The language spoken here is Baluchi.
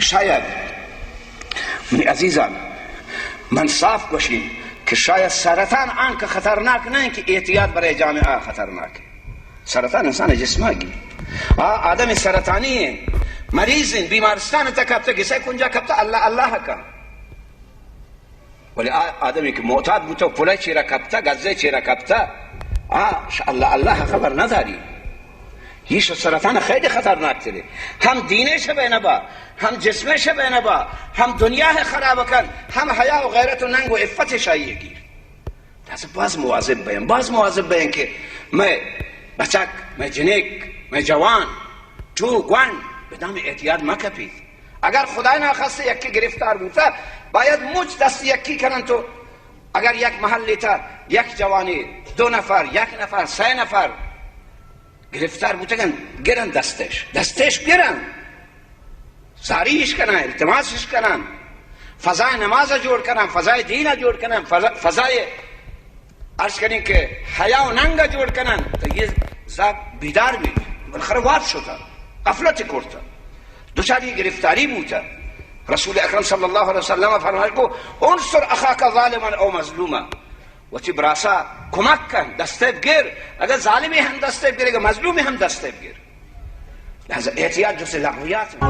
شاید، منی عزیزان، من صاف گوشیں کہ شاید سرطان آنکہ خطرناک نہ انت کہ اعتیاد برای جامعہ خطرناک انت۔ سرطان انسان جسما گی۔ آ آدم سرطانی انت، مریض انت، بیمارستان تک کپتہ، گسے کنجا کپتہ، اللہ اللہ کا۔ ولی آ آدمی کہ معتاد بوتہ، پلے چیرا کپتہ، گزے چیرا کپتہ، آ ش-، اللہ اللہ خبر نداری۔ یہ ش-، سرطان خیلی خطرناک ترے۔ ہم دینش بہ نبا، ہم جسمش بہ نبا، ہم دنیا خراب کن، ہم حیا و غیرت و ننگ و عفت شاہی گیر۔ لہذا باز مواظب بین، باز مواظب بین کہ مئے بچک، مئے جنک، مئے جوان، چو گونڈ، بدام اعتیاد مکپیت۔ اگر خدای ناخواستے یکی گرفتار بوتا، باید مچ دست یکی کنن تو۔ اگر یک محلی تا یک جوانی، دو نفر، یک نفر، سہ نفر گرفتار بوتگن، گرن دستش، دستش گرن، زاریش کنن، التماسش کنن، فضای نماز جوڑ کنن، فضای دین جوڑ کنن، فضا-، فضای عرض کنیں کہ حیا و ننگ جوڑ کنن، تو یہ زاگ بیدار بیت، بلخرہ واب شتا، غفلت کرتا، دچاری گرفتاری بوتا۔ رسول اکرم صلی اللہ علیہ وسلم فرمائے کو، انصر اخاک ظالما او مظلوما، وتی براسا کمک کن، دستے بگر، اگر ظالمی ہم دستے بگر، اگر مظلومی ہم دستے بگر۔ لہذا احتیاط جزء لغویات۔